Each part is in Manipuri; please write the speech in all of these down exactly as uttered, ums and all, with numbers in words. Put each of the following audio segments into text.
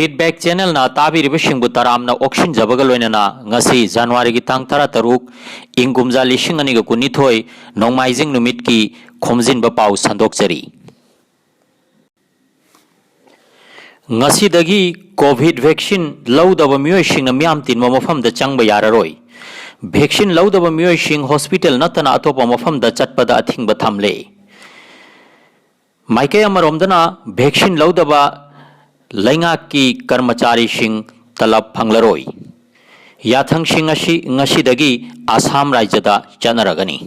Feedback Channelꯅ ꯇꯥꯕꯤꯔꯤꯕꯁꯤꯡꯕꯨ ꯇꯔꯥꯝꯅ ꯑꯣꯛꯁꯤꯟꯖꯕꯒ ꯂꯣꯏꯅꯅ ꯉꯁꯤ Januaryꯒꯤ ꯇꯥꯡ ꯇꯔꯥꯇꯔꯨꯛ, ꯏꯪ ꯀꯨꯝꯖꯥ ꯂꯤꯁꯤꯡ ꯑꯅꯤꯒ ꯀꯨꯟꯅꯤꯊꯣꯏ, ꯅꯣꯡꯃꯥꯏꯖꯤꯡ ꯅꯨꯃꯤꯠꯀꯤ ꯈꯣꯝꯖꯤꯟꯕ ꯄꯥꯎ ꯁꯟꯗꯣꯛꯆꯔꯤ꯫ ꯉꯁꯤꯗꯒꯤ COVID vaccine ꯂꯧꯗꯕ ꯃꯤꯑꯣꯏꯁꯤꯡꯅ ꯃꯤꯌꯥꯝ ꯇꯤꯟꯕ ꯃꯐꯝꯗ ꯆꯪꯕ ꯌꯥꯔꯔꯣꯏ꯫ Vaccine ꯂꯧꯗꯕ ꯃꯤꯑꯣꯏꯁꯤꯡ hospital ꯅꯠꯇꯅ ꯑꯇꯣꯞꯄ ꯃꯐꯝꯗ ꯆꯠꯄꯗ ꯑꯊꯤꯡꯕ ꯊꯝꯂꯦ꯫ ꯃꯥꯏꯀꯩ ꯑꯃꯔꯣꯝꯗꯅ vaccine ꯂꯧꯗꯕ ꯂꯩꯉꯥꯛꯀꯤ ꯀꯔꯃꯆꯥꯔꯤꯁꯤꯡ ꯇꯂꯕ ꯐꯪꯂꯔꯣꯏ꯫ ꯌꯥꯊꯪꯁꯤꯡ ꯑꯁꯤ ꯉꯁꯤꯗꯒꯤ ꯑꯁꯥꯝ ꯔꯥꯏꯖ꯭ꯌꯗ ꯆꯠꯅꯔꯒꯅꯤ꯫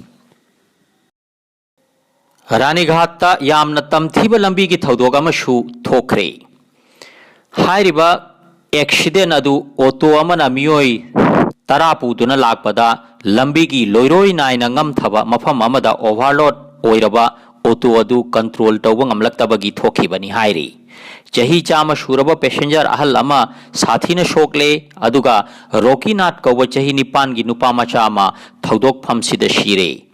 ꯔꯥꯅꯤꯘꯥꯠꯇ ꯌꯥꯝꯅ ꯇꯝꯊꯤꯕ ꯂꯝꯕꯤꯒꯤ ꯊꯧꯗꯣꯛ ꯑꯃꯁꯨ ꯊꯣꯛꯈ꯭ꯔꯦ꯫ ꯍꯥꯏꯔꯤꯕ accident ꯑꯗꯨ auto ꯑꯃꯅ ꯃꯤꯑꯣꯏ ꯇꯔꯥ ꯄꯨꯗꯨꯅ ꯂꯥꯛꯄꯗ ꯂꯝꯕꯤꯒꯤ ꯂꯣꯏꯔꯣꯏ ꯅꯥꯏꯅ ꯉꯝꯊꯕ ꯃꯐꯝ ꯑꯃꯗ overload ꯑꯣꯏꯔꯕ auto ꯑꯗꯨ control ꯇꯧꯕ ꯉꯝꯂꯛꯇꯕꯒꯤ ꯊꯣꯛꯈꯤꯕꯅꯤ ꯍꯥꯏꯔꯤ꯫ ꯆꯍꯤ ꯆꯥꯝꯃ ꯁꯨꯔꯕ passenger ꯑꯍꯜ ꯑꯃ ꯁꯥꯊꯤꯅ ꯁꯣꯛꯂꯦ, ꯑꯗꯨꯒ ꯔꯣꯀꯤꯅꯥꯊ ꯀꯧꯕ ꯆꯍꯤ ꯅꯤꯄꯥꯟꯒꯤ ꯅꯨꯄꯥ ꯃꯆꯥ ꯑꯃ ꯊꯧꯗꯣꯛꯐꯝꯁꯤꯗ ꯁꯤꯔꯦ꯫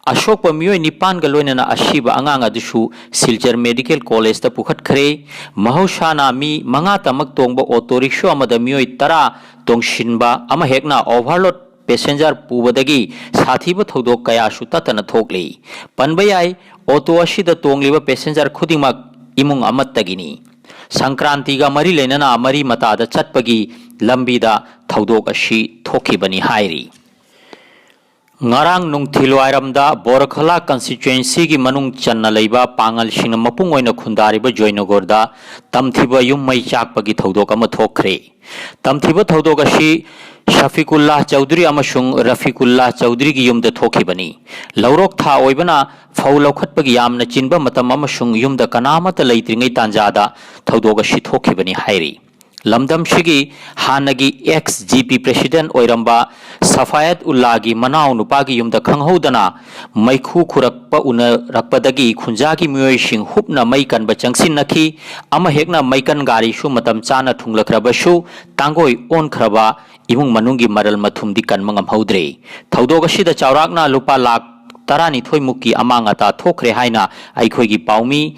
ꯑꯁꯣꯛꯄ ꯃꯤꯑꯣꯏ ꯅꯤꯄꯥꯟꯒ ꯂꯣꯏꯅꯅ ꯑꯁꯤꯕ ꯑꯉꯥꯡ ꯑꯗꯨꯁꯨ ꯁꯤꯜꯆꯔ ꯃꯦꯗꯤꯀꯦꯜ ꯀꯣꯂꯦꯖꯇ ꯄꯨꯈꯠꯈ꯭ꯔꯦ꯫ ꯃꯍꯧꯁꯥꯅ ꯃꯤ ꯃꯉꯥꯇꯃꯛ ꯇꯣꯡꯕ auto rickshaw ꯑꯃꯗ ꯃꯤꯑꯣꯏ ꯇꯔꯥ ꯇꯣꯡꯁꯤꯟꯕ ꯑꯃ ꯍꯦꯛꯅ overload passenger ꯄꯨꯕꯗꯒꯤ ꯁꯥꯊꯤꯕ ꯊꯧꯗꯣꯛ ꯀꯌꯥꯁꯨ ꯇꯠꯇꯅ ꯊꯣꯛꯂꯤ꯫ ꯄꯟꯕ ꯌꯥꯏ, auto ꯑꯁꯤꯗ ꯇꯣꯡꯂꯤꯕ passenger ꯈꯨꯗꯤꯡꯃꯛ ꯏꯃꯨꯡ ꯑꯃꯠꯇꯒꯤꯅꯤ꯫ ꯁꯪꯀ꯭ꯔꯥꯟꯇꯤꯒ ꯃꯔꯤ ꯂꯩꯅꯅ ꯃꯔꯤ ꯃꯇꯥꯗ ꯆꯠꯄꯒꯤ ꯂꯝꯕꯤꯗ ꯊꯧꯗꯣꯛ ꯑꯁꯤ ꯊꯣꯛꯈꯤꯕꯅꯤ ꯍꯥꯏꯔꯤ꯫ ꯉꯔꯥꯡ ꯅꯨꯡꯊꯤꯜꯋꯥꯏꯔꯝꯗ ꯕꯣꯔꯈꯂꯥ constituencyꯒꯤ ꯃꯅꯨꯡ ꯆꯟꯅ ꯂꯩꯕ ꯄꯥꯉꯜꯁꯤꯡꯅ ꯃꯄꯨꯡ ꯑꯣꯏꯅ ꯈꯨꯟꯗꯥꯔꯤꯕ ꯖꯣꯏꯅꯒꯔꯗ ꯇꯝꯊꯤꯕ ꯌꯨꯝ ꯃꯩ ꯆꯥꯛꯄꯒꯤ ꯊꯧꯗꯣꯛ ꯑꯃ ꯊꯣꯛꯈ꯭ꯔꯦ꯫ ꯇꯝꯊꯤꯕ ꯊꯧꯗꯣꯛ ꯑꯁꯤ ꯁꯐꯤꯀꯨꯜꯂꯥ ꯆꯧꯙꯨꯔꯤ ꯑꯃꯁꯨꯡ ꯔꯐꯤꯀꯨꯜꯂꯥ ꯆꯧꯙꯨꯔꯤꯒꯤ ꯌꯨꯝꯗ ꯊꯣꯛꯈꯤꯕꯅꯤ꯫ ꯂꯧꯔꯣꯛ ꯊꯥ ꯑꯣꯏꯕꯅ ꯐꯧ ꯂꯧꯈꯠꯄꯒꯤ ꯌꯥꯝꯅ ꯆꯤꯟꯕ ꯃꯇꯝ ꯑꯃꯁꯨꯡ ꯌꯨꯝꯗ ꯀꯅꯥꯃꯠꯇ ꯂꯩꯇ꯭ꯔꯤꯉꯩ ꯇꯥꯟꯖꯥꯗ ꯊꯧꯗꯣꯛ ꯑꯁꯤ ꯊꯣꯛꯈꯤꯕꯅꯤ ꯍꯥꯏꯔꯤ꯫ ꯂꯝꯗꯝꯁꯤꯒꯤ ꯍꯥꯟꯅꯒꯤ ex-GP president ꯑꯣꯏꯔꯝꯕ ꯁꯐꯥꯌꯠ ꯎꯜꯂꯥꯒꯤ ꯃꯅꯥꯎ ꯅꯨꯄꯥꯒꯤ ꯌꯨꯝꯗ ꯈꯪꯍꯧꯗꯅ ꯃꯩꯈꯨ ꯈꯨꯔꯛꯄ ꯎꯅꯔꯛꯄꯗꯒꯤ ꯈꯨꯟꯖꯥꯒꯤ ꯃꯤꯑꯣꯏꯁꯤꯡ ꯍꯨꯞꯅ ꯃꯩ ꯀꯟꯕ ꯆꯪꯁꯤꯟꯅꯈꯤ꯫ ꯑꯃ ꯍꯦꯛꯅ ꯃꯩꯀꯟ ꯒꯥꯔꯤꯁꯨ ꯃꯇꯝ ꯆꯥꯅ ꯊꯨꯡꯂꯈ꯭ꯔꯕꯁꯨ, ꯇꯥꯡꯒꯣꯏ ꯑꯣꯟꯈ꯭ꯔꯕ ꯏꯃꯨꯡ ꯃꯅꯨꯡꯒꯤ ꯃꯔꯜ ꯃꯊꯨꯝꯗꯤ ꯀꯟꯕ ꯉꯝꯍꯧꯗ꯭ꯔꯦ꯫ ꯊꯧꯗꯣꯛ ꯑꯁꯤꯗ ꯆꯥꯎꯔꯥꯛꯅ ꯂꯨꯄꯥ ꯂꯥꯈ ꯇꯔꯥꯅꯤꯊꯣꯏ ꯃꯨꯛꯀꯤ ꯑꯃꯥꯡ ꯑꯇꯥ ꯊꯣꯛꯈ꯭ꯔꯦ ꯍꯥꯏꯅ ꯑꯩꯈꯣꯏꯒꯤ ꯄꯥꯎꯃꯤ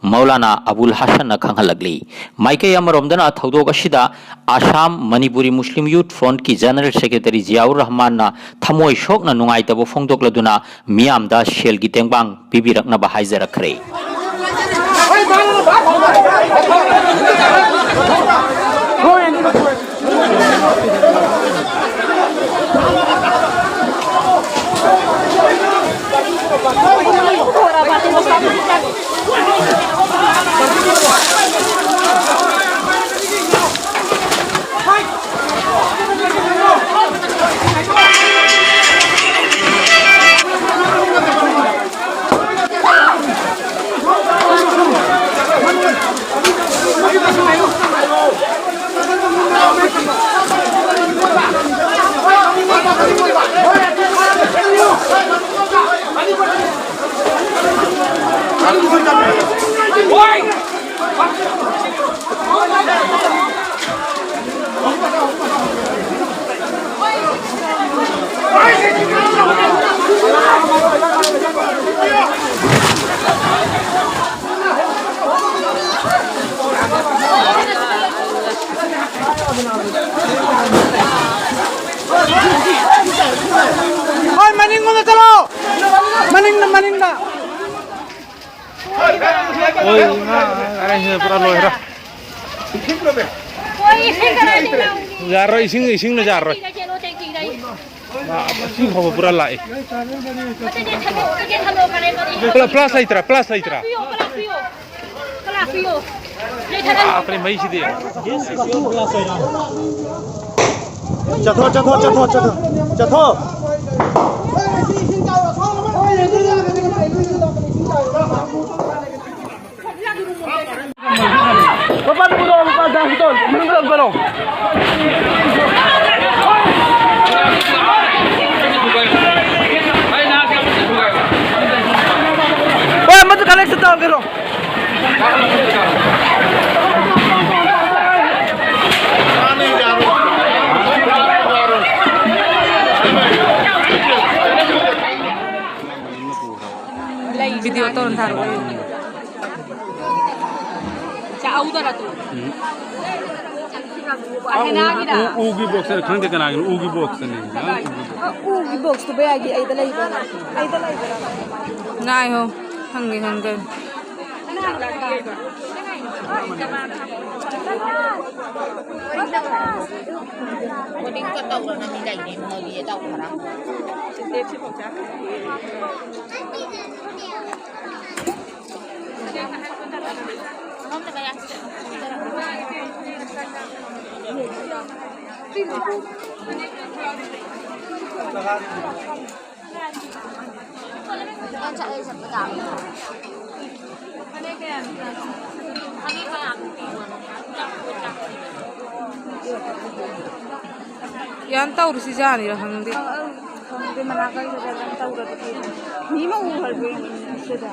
ꯃꯧꯂꯥꯅꯥ ꯑꯕꯨꯜ ꯍꯁꯟꯅ ꯈꯪꯍꯜꯂꯛꯂꯤ꯫ ꯃꯥꯏꯀꯩ ꯑꯃꯔꯣꯝꯗꯅ ꯊꯧꯗꯣꯛ ꯑꯁꯤꯗ ꯑꯁꯥꯝ ꯃꯅꯤꯄꯨꯔꯤ ꯃꯨꯁꯂꯤꯝ ꯌꯨꯠ ꯐ꯭ꯔꯣꯟꯠꯀꯤ ꯖꯦꯅꯔꯦꯜ ꯁꯦꯀ꯭ꯔꯦꯇꯔꯤ ꯖꯤꯌꯥꯎꯔ ꯔꯍꯃꯥꯟꯅ ꯊꯃꯣꯏ ꯁꯣꯛꯅ ꯅꯨꯡꯉꯥꯏꯇꯕ ꯐꯣꯡꯗꯣꯛꯂꯗꯨꯅ ꯃꯤꯌꯥꯝꯗ ꯁꯦꯜꯒꯤ ꯇꯦꯡꯕꯥꯡ ꯄꯤꯕꯤꯔꯛꯅꯕ ꯍꯥꯏꯖꯔꯛꯈ꯭ꯔꯦ꯫ ꯍꯣꯏ, ꯃꯅꯤꯡꯂꯣꯝꯗ ꯆꯠꯂꯣ꯫ ꯃꯅꯤꯡꯗ, ꯃꯅꯤꯡꯗ꯫ ꯍꯣꯏ, ꯏꯃꯥ, ꯑꯔꯦ, ꯄꯨꯔꯥ ꯂꯣꯏꯔꯦ꯫ ꯌꯥꯔꯣꯏ, ꯏꯁꯤꯡ, ꯏꯁꯤꯡꯅ ꯌꯥꯔꯣꯏ꯫ ꯑꯥ, ꯏꯁꯤꯡ ꯐꯥꯎꯕ ꯄꯨꯔꯥ ꯂꯥꯛꯑꯦ꯫ ꯄ꯭ꯂꯥ-, ꯄ꯭ꯂꯥꯁ ꯂꯩꯇ꯭ꯔꯥ? ꯄ꯭ꯂꯥꯁ ꯂꯩꯇ꯭ꯔꯥ? ꯂꯥꯛꯄꯤꯌꯣ, ꯂꯥꯛꯄꯤꯌꯣ꯫ ꯂꯥꯛꯄꯤꯌꯣ꯫ ꯂꯥꯛꯄꯅꯦ ꯃꯩꯁꯤꯗꯤ꯫ ꯆꯠꯊꯣꯛ, ꯆꯠꯊꯣꯛ, ꯆꯠꯊꯣꯛ, ꯆꯠꯊꯣꯛ꯫ ꯆꯠꯊꯣꯛ꯫ ꯂꯨꯄꯥ ꯄꯤꯔꯛꯑꯣ, ꯂꯨꯄꯥ ꯗꯥ ꯍꯤꯇꯣꯟ, ꯃꯅꯨꯡꯗ ꯑꯝ ꯆꯠꯂꯣ꯫ ꯍꯣꯏ, ꯑꯃꯗꯨ ꯀꯂꯦꯛꯁꯟ ꯇꯧꯔꯒꯦꯔꯣ? ꯚꯤꯗꯤꯑꯣ ꯇꯧꯔ ꯊꯥꯔꯛꯑꯣ꯫ ꯇꯧꯗꯅ ꯇꯨ꯫ ꯎꯝ꯫ ꯑꯥ, ꯎ, ꯎ, ꯎꯒꯤ ꯕꯣꯛꯁꯇꯅꯤ, ꯈꯪꯗꯦ ꯀꯅꯥꯒꯤꯅꯣ, ꯎꯒꯤ ꯕꯣꯛꯁꯇꯅꯤ꯫ ꯎꯒꯤ ꯕꯣꯛꯁꯇꯨ ꯕꯌꯥꯒꯤ ꯑꯩꯗ ꯂꯩꯕ꯭ꯔꯥ? ꯑꯩꯗ ꯂꯩꯕ꯭ꯔꯥ? ꯉꯥꯏꯍꯣ, ꯍꯪꯒꯦ, ꯍꯪꯒꯦ꯫ ꯕꯣꯔꯗꯤꯡ ꯆꯠꯇꯧꯗꯅ ꯃꯤ ꯂꯩꯅꯦ, ꯃꯣꯏꯒꯤ ꯇꯧ ꯈꯔ꯫ ꯌꯥꯝ ꯇꯧꯔꯨꯁꯤ ꯖꯥꯅꯤꯔ ꯈꯪꯗꯦ꯫ ꯈꯪꯗꯦ, ꯃꯅꯥꯛ ꯀꯩꯗ ꯇꯧꯔꯗꯤ ꯃꯤ ꯑꯃ ꯎꯍꯜꯂꯨ ꯁꯤꯗ꯫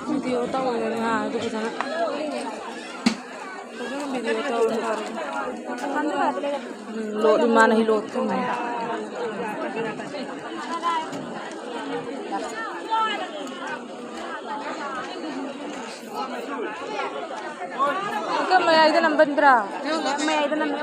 ꯚꯤꯗꯤꯑꯣ ꯇꯧꯔꯦ ꯉꯥꯏꯍꯥꯛ ꯑꯗꯨ ꯐꯖꯅ꯫ ꯐꯖꯅ ꯚꯤꯗꯤꯑꯣ ꯇꯧꯔꯦ꯫ ꯎꯝ, ꯂꯣꯠꯂꯤ ꯃꯥꯅ ꯍꯤ ꯂꯣꯠ ꯊꯝꯃꯦ꯫ ꯃꯌꯥꯏꯗ ꯅꯝꯕꯟꯕ꯭ꯔꯥ? ꯃꯌꯥꯏꯗ ꯅꯝꯕ꯫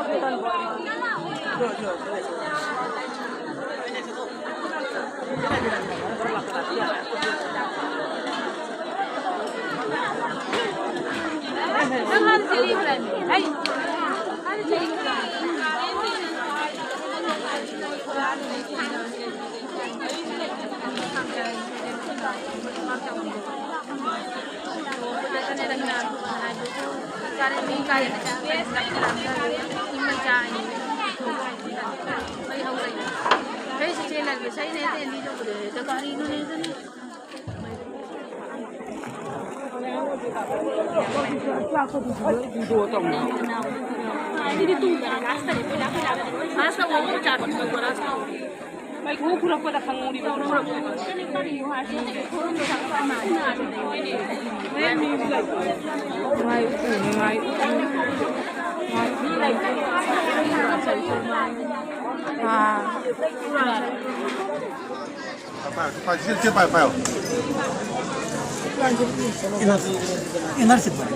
ꯃꯩꯈꯨ ꯈꯨꯔꯛꯄꯗ ꯈꯪꯍꯧꯔꯤꯕ꯫ ꯑꯥ꯫ ꯄꯥꯏꯌꯣ, ꯄꯥꯏꯌꯣ, ꯁꯤ, ꯁꯤ ꯄꯥꯏꯌꯣ, ꯄꯥꯏꯌꯣ꯫ ꯏꯅꯔ, ꯏꯅꯔ ꯁꯤꯠ ꯄꯥꯏꯌꯣ꯫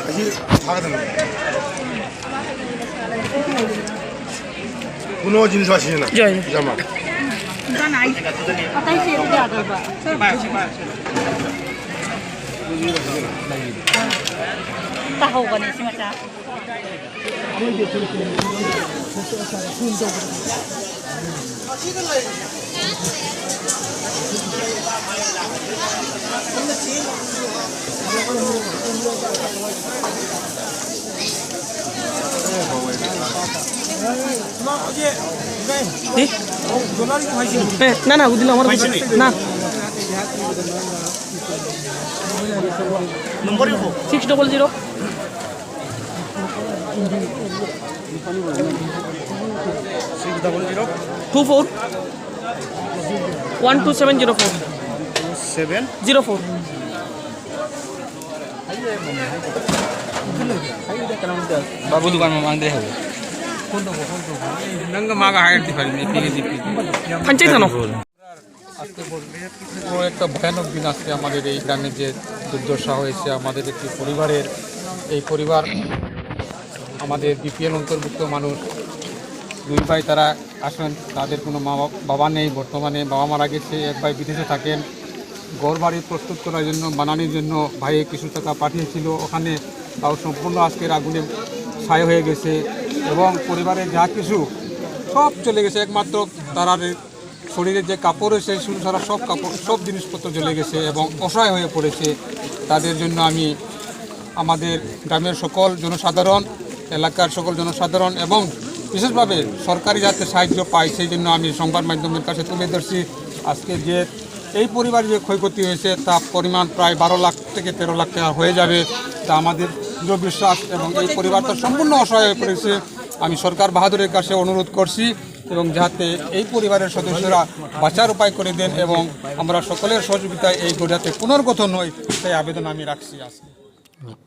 ꯑꯁꯤ ꯊꯥꯒꯗꯕꯅꯤ꯫ ꯀꯨꯅꯣ ꯖꯤꯟꯁ ꯋꯥꯁꯤꯅ꯫ ꯖꯣꯏ꯫ ꯖꯃꯥ꯫ ꯑꯇꯩ ꯁꯦꯠꯄ ꯌꯥꯗ꯭ꯔꯕ? ꯇꯥꯍꯧꯕꯅꯦ ꯁꯤ ꯃꯆꯥ꯫ ꯅ না, না, বুঝলাম, আমার না। Six double zero. Six double zero. Two four. One two seven zero four. Seven. Zero four. বাবু দোকান মাংদে হবে। কোন দোকান? কোন দোকান? এই নঙ্গ মাগা হায়ার দি পারি, এই পিকে দি পিকে। ফাঞ্চাই থানো। আজকে বড় একটা ভয়ানক দিন। আজকে আমাদের এই গ্রামের যে দুর্দশা হয়েছে, আমাদের একটি পরিবারের, এই পরিবার আমাদের বিপিএল অন্তর্ভুক্ত মানুষ, দুই ভাই তারা আসলে তাদের কোনো মা বাবা নেই। বর্তমানে বাবা মারা গেছে, এক ভাই বিদেশে থাকেন। ঘর বাড়ি প্রস্তুত করার জন্য, বানানোর জন্য ভাই কিছু টাকা পাঠিয়েছিল, ওখানে তাও সম্পূর্ণ আজকের আগুনে ছাই হয়ে গেছে এবং পরিবারের যা কিছু সব চলে গেছে। একমাত্র তারার শরীরে যে কাপড় রয়েছে, শুধু সারা সব কাপড়, সব জিনিসপত্র জ্বলে গেছে এবং অসহায় হয়ে পড়েছে। তাদের জন্য আমি আমাদের গ্রামের সকল জনসাধারণ, এলাকার সকল জনসাধারণ এবং বিশেষভাবে সরকারি যাতে সাহায্য পায়, সেই জন্য আমি সংবাদ মাধ্যমের কাছে তুলে ধরছি। আজকে যে এই পরিবার যে ক্ষয়ক্ষতি হয়েছে, তা পরিমাণ প্রায় বারো লাখ থেকে তেরো লাখ টাকা হয়ে যাবে। তা আমাদের দৃঢ় বিশ্বাস এবং এই পরিবার তো সম্পূর্ণ অসহায় হয়ে পড়েছে। আমি সরকার বাহাদুরের কাছে অনুরোধ করছি এবং যাতে এই পরিবারের সদস্যরা বাঁচার উপায় করে দেন এবং আমরা সকলের সহযোগিতায় এই গড়িয়াতে পুনর্গঠন হয়, সেই আবেদন আমি রাখছি আজকে।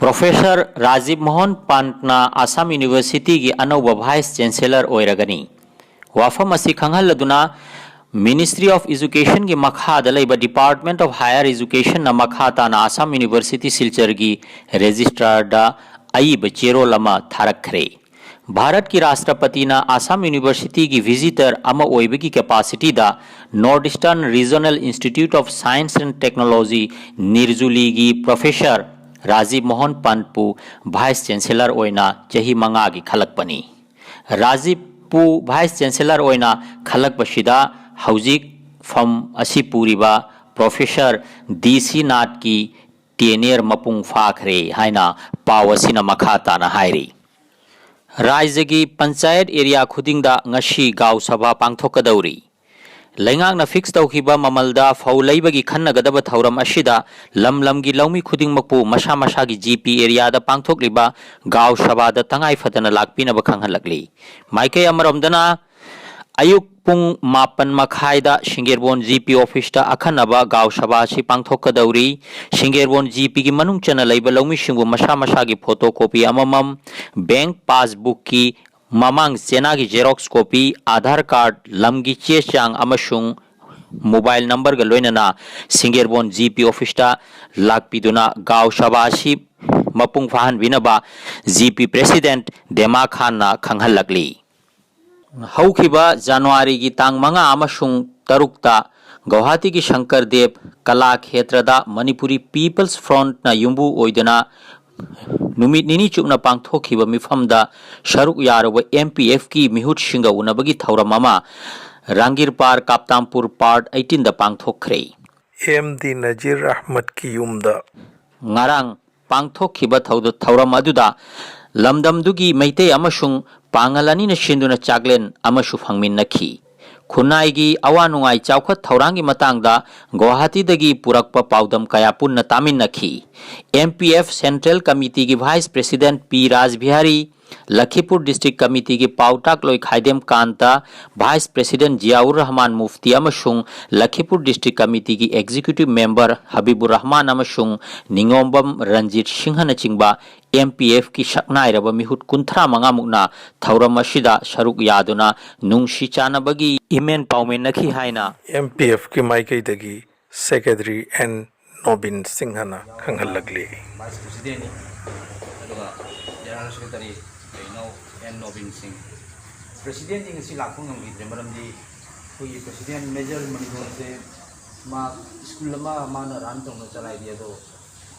Professor Rajiv Mohan Pant-ꯅ Assam University-ꯒꯤ ꯑꯅꯧꯕ Vice Chancellor ꯑꯣꯏꯔꯒꯅꯤ꯫ ꯋꯥꯐꯝ ꯑꯁꯤ ꯈꯪꯍꯜꯂꯗꯨꯅ Ministry of Education-ꯒꯤ ꯃꯈꯥꯗ ꯂꯩꯕ Department of Higher Education-ꯅ ꯃꯈꯥ ꯇꯥꯅ Assam University ꯁꯤꯜꯆꯔꯒꯤ Registrar-ꯗ ꯑꯏꯕ ꯆꯦꯔꯣꯜ ꯑꯃ ꯊꯥꯔꯛꯈ꯭ꯔꯦ꯫ ꯚꯥꯔꯠꯀꯤ ꯔꯥꯁꯇ꯭ꯔꯄꯇꯤꯅ Assam University-ꯒꯤ visitor ꯑꯃ ꯑꯣꯏꯕꯒꯤ capacity-ꯗ North Eastern Regional Institute of Science and Technology, NIRJULI-ꯒꯤ Professor Rajiv Mohan ꯄꯟꯠꯄꯨ Vice Chancellor ꯑꯣꯏꯅ ꯆꯍꯤ ꯃꯉꯥꯒꯤ ꯈꯜꯂꯛꯄꯅꯤ꯫ ꯔꯥꯖꯤꯕꯄꯨ Vice Chancellor ꯑꯣꯏꯅ ꯈꯜꯂꯛꯄꯁꯤꯗ ꯍꯧꯖꯤꯛ ꯐꯝ ꯑꯁꯤ ꯄꯨꯔꯤꯕ Professor ꯗꯤ ꯁꯤ ꯅꯥꯠꯀꯤ tenure ꯃꯄꯨꯡ ꯐꯥꯈ꯭ꯔꯦ ꯍꯥꯏꯅ ꯄꯥꯎ ꯑꯁꯤꯅ ꯃꯈꯥ ꯇꯥꯅ ꯍꯥꯏꯔꯤ꯫ ꯔꯥꯖ꯭ꯌꯒꯤ ꯄꯟꯆꯥꯌꯠ area ꯈꯨꯗꯤꯡꯗ ꯉꯁꯤ ꯒꯥꯎ ꯁꯚꯥ ꯄꯥꯡꯊꯣꯛꯀꯗꯧꯔꯤ꯫ ꯂꯩꯉꯥꯛꯅ fix ꯇꯧꯈꯤꯕ ꯃꯃꯜꯗ ꯐꯧ ꯂꯩꯕꯒꯤ ꯈꯟꯅꯒꯗꯕ ꯊꯧꯔꯝ ꯑꯁꯤꯗ ꯂꯝ ꯂꯝꯒꯤ ꯂꯧꯃꯤ ꯈꯨꯗꯤꯡꯃꯛꯄꯨ ꯃꯁꯥ ꯃꯁꯥꯒꯤ G P area-ꯗ ꯄꯥꯡꯊꯣꯛꯂꯤꯕ ꯒꯥꯎ ꯁꯚꯥꯗ ꯇꯉꯥꯏ ꯐꯗꯅ ꯂꯥꯛꯄꯤꯅꯕ ꯈꯪꯍꯜꯂꯛꯂꯤ꯫ ꯃꯥꯏꯀꯩ ꯑꯃꯔꯣꯝꯗꯅ ꯑꯌꯨꯛ ꯄꯨꯡ ꯃꯥꯄꯟ ꯃꯈꯥꯏꯗ ꯁꯤꯡꯒꯦꯔꯕꯣꯟ G P office-ꯇ ꯑꯈꯟꯅꯕ ꯒꯥꯎ ꯁꯚꯥ ꯑꯁꯤ ꯄꯥꯡꯊꯣꯛꯀꯗꯧꯔꯤ꯫ ꯁꯤꯡꯒꯦꯔꯕꯣꯟ G P-ꯒꯤ ꯃꯅꯨꯡ ꯆꯟꯅ ꯂꯩꯕ ꯂꯧꯃꯤꯁꯤꯡꯕꯨ ꯃꯁꯥ ꯃꯁꯥꯒꯤ photocopy ꯑꯃꯃꯝ, bank passbook-ꯀꯤ ꯃꯃꯥꯡ ꯆꯦꯅꯥꯒꯤ xerox copy, Aadhaar card, ꯂꯝꯒꯤ ꯆꯦ ꯆꯥꯡ ꯑꯃꯁꯨꯡ mobile number-ꯒ ꯂꯣꯏꯅꯅ ꯁꯤꯡꯒꯦꯔꯕꯣꯟ G P office-ꯇ ꯂꯥꯛꯄꯤꯗꯨꯅ ꯒꯥꯎ ꯁꯚꯥ ꯑꯁꯤ ꯃꯄꯨꯡ ꯐꯥꯍꯟꯕꯤꯅꯕ G P President ꯗꯦꯃꯥ ꯈꯥꯟꯅ ꯈꯪꯍꯜꯂꯛꯂꯤ꯫ ꯍꯧꯈꯤꯕ ꯖꯅꯋꯥꯔꯤꯒꯤ ꯇꯥꯡ ꯃꯉꯥ ꯑꯃꯁꯨꯡ ꯇꯔꯨꯛꯇ ꯒꯧꯍꯥꯇꯤꯒꯤ ꯁꯪꯀꯔꯗꯦꯕ ꯀꯂꯥ ꯈꯦꯇ꯭ꯔꯗ ꯃꯅꯤꯄꯨꯔꯤ People's Front-ꯅ ꯌꯨꯝꯕꯨ ꯑꯣꯏꯗꯨꯅ ꯅꯨꯃꯤꯠ ꯅꯤꯅꯤ ꯆꯨꯞꯅ ꯄꯥꯡꯊꯣꯛꯈꯤꯕ ꯃꯤꯐꯝꯗ ꯁꯔꯨꯛ ꯌꯥꯔꯨꯕ M P F-ꯀꯤ ꯃꯤꯍꯨꯠꯁꯤꯡꯒ ꯎꯅꯕꯒꯤ ꯊꯧꯔꯝ ꯑꯃ ꯔꯥꯡꯒꯤꯔꯄꯥꯔ ꯀꯥꯞꯇꯥꯝꯄꯨꯔ Part eighteen-ꯗ ꯄꯥꯡꯊꯣꯛꯈ꯭ꯔꯦ꯫ ꯑꯦꯝ ꯗꯤ ꯅꯖꯤꯔ ꯑꯍꯃꯗꯀꯤ ꯌꯨꯝꯗ꯫ ꯉꯔꯥꯡ ꯄꯥꯡꯊꯣꯛꯈꯤꯕ ꯊꯧꯗ- ꯊꯧꯔꯝ ꯑꯗꯨꯗ ꯂꯝꯗꯝꯗꯨꯒꯤ ꯃꯩꯇꯩ ꯑꯃꯁꯨꯡ ꯄꯥꯉꯜ ꯑꯅꯤꯅ ꯁꯤꯟꯗꯨꯅ ꯆꯥꯛꯂꯦꯟ ꯑꯃꯁꯨ ꯐꯪꯃꯤꯟꯅꯈꯤ꯫ ꯈꯨꯟꯅꯥꯏꯒꯤ ꯑꯋꯥ ꯅꯨꯡꯉꯥꯏ ꯆꯥꯎꯈꯠ ꯊꯧꯔꯥꯡꯒꯤ ꯃꯇꯥꯡꯗ ꯒꯨꯋꯥꯍꯥꯇꯤꯗꯒꯤ ꯄꯨꯔꯛꯄ ꯄꯥꯎꯗꯝ ꯀꯌꯥ ꯄꯨꯟꯅ ꯇꯥꯃꯤꯟꯅꯈꯤ꯫ M P F Central Committee-ꯒꯤ Vice President ꯄꯤ ꯔꯥꯖꯕꯤꯍꯥꯔꯤ, ꯂꯈꯤꯄꯨꯔ ꯗꯤꯁꯇ꯭ꯔꯤꯛ ꯀꯃꯤꯇꯤꯒꯤ ꯄꯥꯎꯇꯥꯛꯂꯣꯏ ꯈꯥꯏꯗꯦꯝ ꯀꯥꯟꯇ, ꯚꯥꯏꯁ ꯄ꯭ꯔꯦꯁꯤꯗꯦꯟꯠ ꯖꯤꯌꯥꯎꯔ ꯔꯍꯃꯥꯟ ꯃꯨꯐꯇꯤ ꯑꯃꯁꯨꯡ ꯂꯈꯤꯄꯨꯔ ꯗꯤꯁꯇ꯭ꯔꯤꯛ ꯀꯃꯤꯇꯤꯒꯤ ꯑꯦꯛꯖꯤꯀ꯭ꯌꯨꯇꯤꯚ ꯃꯦꯝꯕꯔ ꯍꯕꯤꯕꯨꯔ ꯔꯍꯃꯥꯟ ꯑꯃꯁꯨꯡ ꯅꯤꯉꯣꯝꯕꯝ ꯔꯟꯖꯤꯠ ꯁꯤꯡꯍꯅꯆꯤꯡꯕ ꯑꯦꯝ ꯄꯤ ꯑꯦꯐꯀꯤ ꯁꯛꯅꯥꯏꯔꯕ ꯃꯤꯍꯨꯠ ꯀꯨꯟꯊ꯭ꯔꯥ ꯃꯉꯥꯃꯨꯛꯅ ꯊꯧꯔꯝ ꯑꯁꯤꯗ ꯁꯔꯨꯛ ꯌꯥꯗꯨꯅ ꯅꯨꯡꯁꯤ ꯆꯥꯟꯅꯕꯒꯤ ꯏꯃꯦꯟ ꯄꯥꯎꯃꯤꯟꯅꯈꯤ ꯍꯥꯏꯅ ꯑꯦꯝ ꯄꯤ ꯑꯦꯐꯀꯤ ꯃꯥꯏꯀꯩꯗꯒꯤ ꯁꯦꯀ꯭ꯔꯦꯇꯔꯤ ꯑꯦꯟ ꯅꯣꯕꯤꯟ ꯁꯤꯡꯍꯅ ꯈꯪꯍꯜꯂꯛꯂꯤ꯫ ꯚꯥꯏꯁ ꯄ꯭ꯔꯦꯁꯤꯗꯦꯟꯠꯅꯤ, ꯑꯗꯨꯒ ꯖꯦꯅꯔꯦꯜ ꯁꯦꯀ꯭ꯔꯦꯇꯔꯤ ꯀꯩꯅꯣ ꯑꯦꯟ ꯅꯣꯕꯤꯟ ꯁꯤꯡ꯫ ꯄ꯭ꯔꯦꯁꯤꯗꯦꯟꯠꯇꯤ ꯉꯁꯤ ꯂꯥꯛꯄ ꯉꯝꯈꯤꯗ꯭ꯔꯦ, ꯃꯔꯝꯗꯤ ꯑꯩꯈꯣꯏꯒꯤ ꯄ꯭ꯔꯦꯁꯤꯗꯦꯟꯠ ꯃꯦꯖꯔ ꯃꯅꯤꯄꯨꯔꯁꯦ ꯃꯥ ꯁ꯭ꯀꯨꯜ ꯑꯃ ꯃꯥꯅ ꯔꯟ ꯇꯧꯅ ꯆꯂꯥꯏꯔꯤ, ꯑꯗꯣ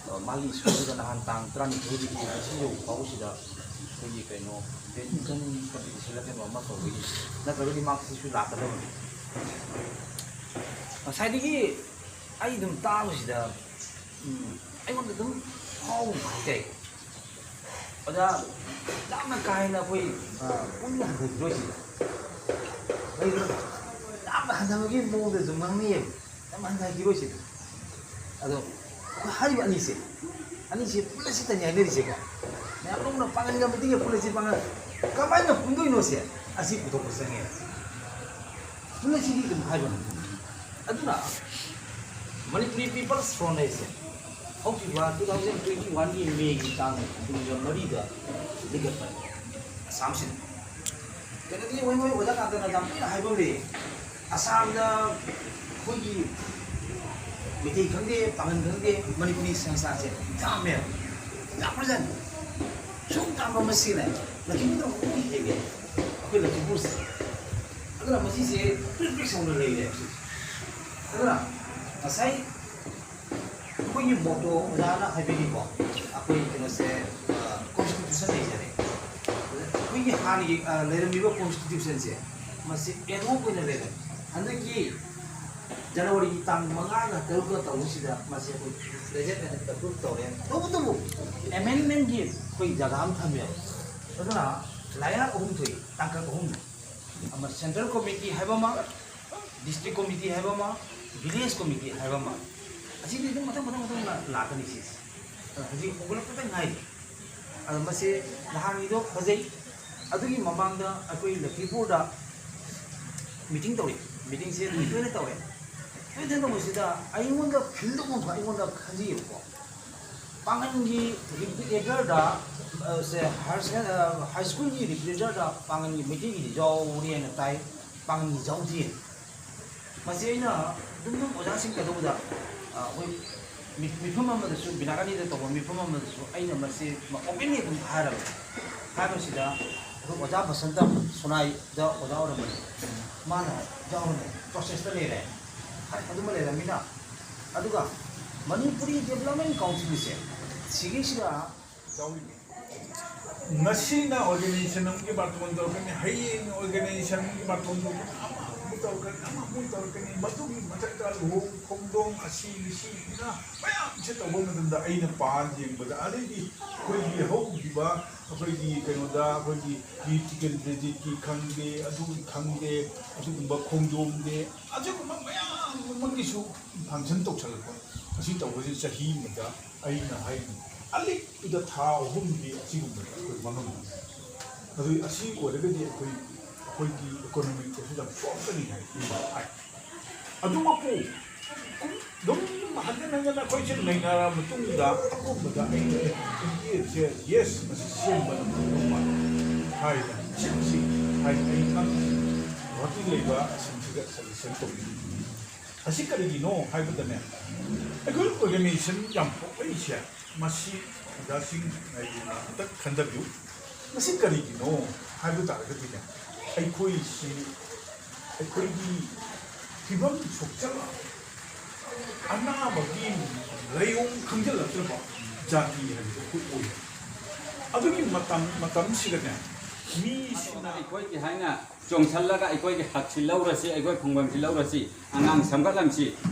ꯑ, ꯃꯥꯒꯤ ꯁ꯭ꯀꯨꯜꯗꯨꯗ ꯅꯍꯥꯟ ꯇꯥꯡ ꯇꯔꯥꯅꯤꯊꯣꯏꯗꯒꯤ ꯉꯁꯤ ꯌꯧ ꯐꯥꯎꯕꯁꯤꯗ ꯑꯩꯈꯣꯏꯒꯤ ꯀꯩꯅꯣ ꯕꯦꯗꯃꯤꯟꯇꯟ ꯀꯝꯄꯤꯇꯤꯁꯟꯂ ꯀꯩꯅꯣ ꯑꯃ ꯇꯧꯕꯒꯤ, ꯅꯠꯇ꯭ꯔꯒꯗꯤ ꯃꯥ ꯁꯤꯁꯨ ꯂꯥꯛꯀꯗꯕꯅꯤ꯫ ꯉꯁꯥꯏꯗꯒꯤ ꯑꯩ ꯑꯗꯨꯝ ꯇꯥꯕꯁꯤꯗ, ꯎꯝ, ꯑꯩꯉꯣꯟꯗ ꯑꯗꯨꯝ ꯐꯥꯎꯕ ꯍꯥꯏꯇꯥꯔꯦ꯫ ꯑꯣꯖꯥ, ꯌꯥꯝꯅ ꯀꯥ ꯍꯦꯟꯅ ꯑꯩꯈꯣꯏ, ꯑ, ꯄꯨꯛꯅꯤꯡ ꯍꯟꯊꯈꯤꯔꯣꯏꯁꯤꯗ꯫ ꯂꯩꯗꯅ ꯌꯥꯝꯅ ꯍꯟꯊꯕꯒꯤ ꯃꯑꯣꯡꯗꯁꯨ ꯉꯥꯡꯅꯩꯌꯦꯕ꯫ ꯌꯥꯝ ꯍꯟꯊꯈꯤꯔꯣꯏꯁꯤꯗ꯫ ꯑꯗꯣ ꯑꯩꯈꯣꯏ ꯍꯥꯏꯔꯤꯕ ꯑꯅꯤꯁꯦ, ꯑꯅꯤꯁꯦ ꯄꯨꯜꯂꯁꯤꯇꯅꯤ ꯍꯥꯏꯅꯔꯤꯁꯦꯀꯣ꯫ ꯃꯌꯥꯝ ꯂꯧꯅ ꯄꯥꯡꯒꯟꯒ ꯃꯤꯇꯤꯡꯒ ꯄꯨꯜꯂꯁꯤ ꯄꯥꯡꯒꯟ ꯀꯃꯥꯏꯅ ꯄꯨꯟꯗꯣꯏꯅꯣꯁꯦ ꯑꯁꯤ ꯄꯨꯊꯣꯛꯄ ꯆꯪꯉꯦ꯫ ꯄꯨꯜꯂꯁꯤꯗꯤ ꯑꯗꯨꯝ ꯍꯥꯏꯕ ꯉꯝꯃꯤ꯫ ꯑꯗꯨꯅ ꯃꯅꯤꯄꯨꯔꯤ ꯄꯤꯄꯜꯁ ꯐ꯭ꯔꯣꯟꯠ ꯍꯥꯏꯁꯦ ꯍꯧꯈꯤꯕ two thousand twenty one ꯒꯤ ꯃꯦꯒꯤ ꯇꯥꯡ ꯀꯨꯟꯒ ꯃꯔꯤꯗ ꯂꯤꯡꯈꯠꯄꯅꯤ ꯑꯁꯥꯝꯁꯤꯗ꯫ ꯀꯩꯅꯣꯗꯤ ꯃꯣꯏ ꯃꯣꯏ ꯑꯣꯖꯥ ꯉꯥꯛꯇꯅ ꯌꯥꯝ ꯇꯣꯏꯅ ꯍꯥꯏꯕ ꯑꯃ ꯂꯩꯌꯦ꯫ ꯑꯁꯥꯝꯗ ꯑꯩꯈꯣꯏꯒꯤ ꯃꯩꯇꯩ ꯈꯪꯗꯦ, ꯄꯥꯉꯟ ꯈꯪꯗꯦ, ꯃꯅꯤꯄꯨꯔꯤ ꯁꯪꯁꯊꯥꯟꯁꯦ ꯌꯥꯝꯃꯦꯕ, ꯌꯥꯝꯈ꯭ꯔꯖꯥꯠꯅꯤ꯫ ꯁꯨꯝ ꯇꯥꯟꯕ ꯃꯁꯤꯅ ꯂꯛꯈꯤꯄꯨꯔꯗ ꯑꯃꯨꯛ ꯍꯦꯜꯂꯦ ꯑꯩꯈꯣꯏ ꯂꯛꯈꯤꯄꯨꯔꯁꯦ꯫ ꯑꯗꯨꯅ ꯃꯁꯤꯁꯦ ꯄ꯭ꯔꯤꯛ ꯄ꯭ꯔꯤꯛ ꯁꯧꯅ ꯂꯩꯔꯦ ꯍꯧꯖꯤꯛ꯫ ꯑꯗꯨꯅ ꯉꯁꯥꯏ ꯑꯩꯈꯣꯏꯒꯤ ꯃꯣꯇꯣ ꯑꯣꯖꯥꯅ ꯍꯥꯏꯕꯤꯔꯤꯀꯣ, ꯑꯩꯈꯣꯏ ꯀꯩꯅꯣꯁꯦ, ꯑ, ꯀꯣꯟꯁꯇꯤꯇ꯭ꯌꯨꯁꯟ ꯂꯩꯖꯔꯦ꯫ ꯑꯩꯈꯣꯏꯒꯤ ꯍꯥꯟꯅꯒꯤ, ꯑ, ꯂꯩꯔꯝꯃꯤꯕ ꯀꯣꯟꯁꯇꯤꯇ꯭ꯌꯨꯁꯟꯁꯦ ꯃꯁꯤ ꯑꯦꯗꯍꯣꯛ ꯑꯣꯏꯅ ꯂꯩꯔꯦ꯫ ꯍꯟꯗꯛꯀꯤ ꯖꯅꯋꯥꯔꯤꯒꯤ ꯇꯥꯡ ꯃꯉꯥꯒ ꯇꯔꯨꯛꯀ ꯇꯧꯕꯁꯤꯗ ꯃꯁꯤ ꯑꯩꯈꯣꯏ ꯄ꯭ꯔꯦꯖꯦꯟ ꯑꯦꯟ ꯑꯦꯄ꯭ꯔꯨꯞ ꯇꯧꯔꯦ꯫ ꯇꯧꯕꯇꯕꯨ ꯑꯦꯃꯦꯟꯃꯦꯟꯒꯤ ꯑꯩꯈꯣꯏ ꯖꯒꯥ ꯑꯃ ꯊꯝꯃꯦꯕ꯫ ꯑꯗꯨꯅ ꯂꯥꯌꯔ ꯑꯍꯨꯝ ꯊꯣꯛꯏ, ꯇꯥꯡꯀꯛ ꯑꯍꯨꯝ꯫ ꯑꯃ ꯁꯦꯟꯇ꯭ꯔꯦꯜ ꯀꯣꯃꯤꯇꯤ ꯍꯥꯏꯕ ꯑꯃ, ꯗꯤꯁꯇ꯭ꯔꯤꯛ ꯀꯣꯃꯤꯇꯤ ꯍꯥꯏꯕ ꯑꯃ, ꯚꯤꯂꯦꯖ ꯀꯣꯃꯤꯇꯤ ꯍꯥꯏꯕ ꯑꯃ꯫ ꯑꯁꯤꯗꯤ ꯑꯗꯨꯝ ꯃꯊꯪ ꯃꯊꯪ ꯃꯊꯪ ꯂꯥꯛꯀꯅꯤ ꯁꯤꯁꯦ꯫ ꯑꯗꯣ ꯍꯧꯖꯤꯛ ꯍꯧꯒꯠꯂꯛꯄꯗ ꯉꯥꯏꯔꯤ꯫ ꯑꯗꯣ ꯃꯁꯤ ꯅꯍꯥꯟꯒꯤꯗꯣ ꯐꯖꯩ꯫ ꯑꯗꯨꯒꯤ ꯃꯃꯥꯡꯗ ꯑꯩꯈꯣꯏ ꯂꯈꯤꯄꯨꯔꯗ ꯃꯤꯇꯤꯡ ꯇꯧꯔꯤ꯫ ꯃꯤꯇꯤꯡꯁꯦ ꯇꯣꯏꯅ ꯇꯧꯋꯦ꯫ ꯇꯣꯏꯅ ꯇꯧꯕꯁꯤꯗ ꯑꯩꯉꯣꯟꯗ ꯐꯤꯜ ꯇꯧꯐꯝ ꯊꯣꯛ ꯑꯩꯉꯣꯟꯗ ꯈꯟꯖꯩꯌꯦꯕꯀꯣ꯫ ꯄꯥꯡꯒꯟꯒꯤ ꯔꯤꯄꯤꯇꯦꯇꯔꯗ, ꯑ, ꯁꯦ, ꯍꯥꯌꯔ ꯁꯦꯀꯦꯟ-, ꯑ, ꯍꯥꯏ ꯁ꯭ꯀꯨꯜꯒꯤ ꯔꯤꯄꯤꯇꯦꯇꯔꯗ ꯄꯥꯡꯒꯟꯒꯤ ꯃꯩꯇꯩꯒꯤꯗꯤ ꯌꯥꯎꯔꯤ ꯍꯥꯏꯅ ꯇꯥꯏ, ꯄꯥꯡꯒꯟꯒꯤ ꯌꯥꯎꯗꯦ꯫ ꯃꯁꯤ ꯑꯩꯅ ꯑꯗꯨꯝ ꯑꯗꯨꯝ ꯑꯣꯖꯥꯁꯤꯡ ꯀꯩꯗꯧꯕꯗ, ꯑ, ꯑꯩꯈꯣꯏ ꯃꯤ-, ꯃꯤꯐꯝ ꯑꯃꯗꯁꯨ, ꯕꯤꯅꯥꯀꯥꯅꯤꯗ ꯇꯧꯕ ꯃꯤꯐꯝ ꯑꯃꯗꯁꯨ ꯑꯩꯅ ꯃꯁꯤ openly ꯑꯗꯨꯝ ꯍꯥꯏꯔꯕꯅꯤ꯫ ꯍꯥꯏꯕꯁꯤꯗ ꯑꯩꯈꯣꯏ ꯑꯣꯖꯥ ꯕꯁꯟꯇ ꯁꯣꯅꯥꯏꯗ ꯑꯣꯖꯥ ꯑꯣꯏꯔꯝꯕꯅꯤ, ꯃꯥꯅ ꯌꯥꯎꯔꯝꯃꯦ, ꯄ꯭ꯔꯣꯁꯦꯁꯇ ꯂꯩꯔꯦ, ꯑꯗꯨꯃ ꯂꯩꯔꯝꯃꯤꯅ꯫ ꯑꯗꯨꯒ ꯃꯅꯤꯄꯨꯔꯤ ꯗꯦꯕꯂꯞꯃꯦꯟ ꯀꯥꯎꯟꯁꯤꯜꯁꯦ ꯁꯤꯒꯤꯁꯤꯗ ꯌꯥꯎꯔꯤꯅꯤ꯫ ꯉꯁꯤꯅ ꯑꯣꯔꯒꯅꯥꯏꯖꯦꯁꯟ ꯑꯃꯒꯤ ꯕꯥꯔꯇꯣꯟ ꯇꯧꯔꯛꯀꯅꯤ, ꯍꯌꯦꯡ ꯑꯣꯔꯒꯅꯥꯏꯖꯦꯁꯟ ꯑꯃꯒꯤ ꯕꯥꯔꯇꯣꯟ ꯇꯧꯔꯛꯀꯅꯤ, ꯑꯃꯃꯨꯛ ꯇꯧꯔꯛꯀꯅꯤ, ꯑꯃꯃꯨꯛ ꯇꯧꯔꯛꯀꯅꯤ꯫ ꯃꯗꯨꯒꯤ ꯃꯊꯛꯇ ꯂꯨꯍꯣꯡ ꯈꯣꯡꯗꯣꯡ ꯑꯁꯤ ꯃꯁꯤꯅ ꯃꯌꯥꯝꯁꯦ ꯇꯧꯕ ꯃꯇꯝꯗ ꯑꯩꯅ ꯄꯥ ꯌꯦꯡꯕꯗ, ꯑꯗꯩꯗꯤ ꯑꯩꯈꯣꯏꯒꯤ ꯍꯧꯈꯤꯕ ꯑꯩꯈꯣꯏꯒꯤ ꯀꯩꯅꯣꯗ ꯑꯩꯈꯣꯏꯒꯤ ꯕꯤꯔ ꯇꯤꯀꯦꯟꯗ꯭ꯔꯖꯤꯠꯀꯤ ꯈꯪꯗꯦ, ꯑꯗꯨꯒꯤ ꯈꯪꯗꯦ, ꯑꯗꯨꯒꯨꯝꯕ ꯈꯣꯡꯗꯣꯡꯗꯦ, ꯑꯗꯨꯒꯨꯝꯕ ꯃꯌꯥꯝ ꯑꯃꯒꯤꯁꯨ ꯐꯪꯁꯟ ꯇꯧꯁꯜꯂꯛꯄ꯫ ꯑꯁꯤ ꯇꯧꯕꯁꯤ ꯆꯍꯤ ꯑꯃꯗ ꯑꯩꯅ ꯍꯥꯏꯅꯤ ꯑꯂꯤꯛꯄꯗ ꯊꯥ ꯑꯍꯨꯝꯗꯤ ꯑꯁꯤꯒꯨꯝꯕꯗ ꯑꯩꯈꯣꯏ ꯃꯥꯡꯉꯝꯒꯅꯤ꯫ ꯑꯗꯨ ꯑꯁꯤ ꯑꯣꯏꯔꯒꯗꯤ ꯑꯩꯈꯣꯏ, ꯑꯩꯈꯣꯏꯒꯤ ꯏꯀꯣꯅꯣꯃꯤꯛꯇꯁꯨ ꯌꯥꯝ ꯁꯣꯛꯀꯅꯤ ꯍꯥꯏ ꯍꯥꯏ꯫ ꯑꯗꯨꯃꯛꯄꯨ ꯑꯗꯨꯝ ꯍꯟꯖꯤꯟ ꯍꯟꯖꯤꯟ ꯑꯩꯈꯣꯏꯁꯦ ꯅꯩꯅꯔ ꯃꯇꯨꯡꯗ ꯑꯀꯣꯟꯕꯗ ꯑꯩꯅ ꯑꯦ, ꯏꯟꯗꯤꯌꯥꯁꯦ ꯌꯦꯁ ꯃꯁꯤ ꯁꯦꯝꯕ ꯉꯝꯒꯗꯧꯕ ꯍꯥꯏꯅ ꯁꯤꯁꯤ ꯍꯥꯏꯅ ꯑꯩ ꯉꯝ ꯒꯨꯍꯥꯇꯤ ꯂꯩꯕ ꯑꯁꯤꯡꯁꯤꯗ ꯁꯖꯦꯁꯟ ꯇꯧꯅꯤꯡꯉꯤ꯫ ꯑꯁꯤ ꯀꯔꯤꯒꯤꯅꯣ ꯍꯥꯏꯕꯗꯅꯦ, ꯑꯩꯈꯣꯏ ꯑꯣꯔꯒꯅꯥꯏꯖꯦꯁꯟ ꯌꯥꯝ ꯄꯣꯛꯂꯛꯏꯁꯦ, ꯃꯁꯤ ꯑꯣꯖꯥꯁꯤꯡ ꯉꯥꯏꯕꯤꯅ ꯑꯝꯇ ꯈꯟꯊꯕꯤꯌꯨ꯫ ꯃꯁꯤ ꯀꯔꯤꯒꯤꯅꯣ ꯍꯥꯏꯕ ꯇꯥꯔꯒꯗꯤꯅꯦ, ꯑꯩꯈꯣꯏꯁꯤ, ꯑꯩꯈꯣꯏꯒꯤ ꯐꯤꯕꯝ ꯁꯣꯛꯆꯜꯂꯛ, ꯑꯅꯥꯕꯒꯤ ꯂꯥꯏꯑꯣꯡ ꯈꯪꯖꯤꯜꯂꯛꯇ꯭ꯔꯕ ꯖꯥꯇꯤ ꯍꯥꯏꯕꯗꯣ ꯑꯩꯈꯣꯏ ꯑꯣꯏꯔꯦ꯫ ꯑꯗꯨꯒꯤ ꯃꯇꯝ, ꯃꯇꯝꯁꯤꯗꯅꯦ, ꯃꯤꯁꯤꯅ ꯑꯩꯈꯣꯏꯒꯤ ꯍꯥꯏꯅ ꯆꯣꯡꯁꯜꯂꯒ ꯑꯩꯈꯣꯏꯒꯤ ꯍꯛꯁꯤ ꯂꯧꯔꯁꯤ, ꯑꯩꯈꯣꯏ ꯈꯨꯡꯒꯪꯁꯤ ꯂꯧꯔꯁꯤ, ꯑꯉꯥꯡ ꯁꯦꯝꯒꯠꯂꯝꯁꯤ,